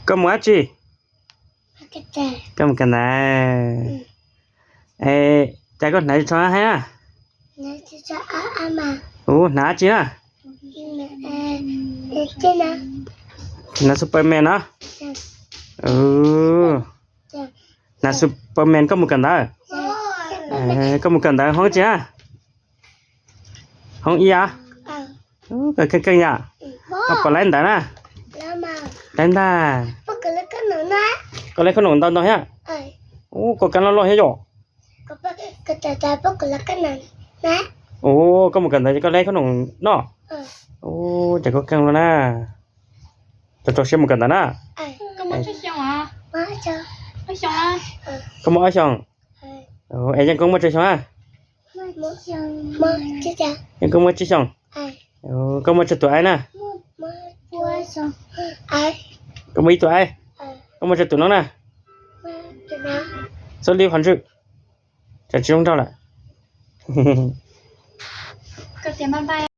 Koj mus dab tsi? Koj mus kawm ntawv. Es cas koj hnav tso haib na? Ua hnav dab tsi na? Hnav Superman no. Hnav Superman koj mus kawm ntawv. Koj mus kawm ntawv hoob tsi na? Hoob ib a? Koj keej keej yom. Koj puas laib ntawv na? Laib ntag. Koj laib khaub noom ntau ntau thiab. Ua koj kab loj loj thiab yom. Ua koj mus kawm ntawv koj laib khaub noom noj. Ua cas koj keej luaj na. Tau tso siab mus kawm ntawv na. Koj muaj ob xyoos. Es Yeej Koob muaj tsawg xyoo a? Yeej Koob muaj tsib xyoos. Koj muaj tsawg tus aib na? Koj muaj ib tug aib. Koj muaj tsawg tus noob na? Xub li qhov ntswg. Tsam tsis zoo nraug lawm.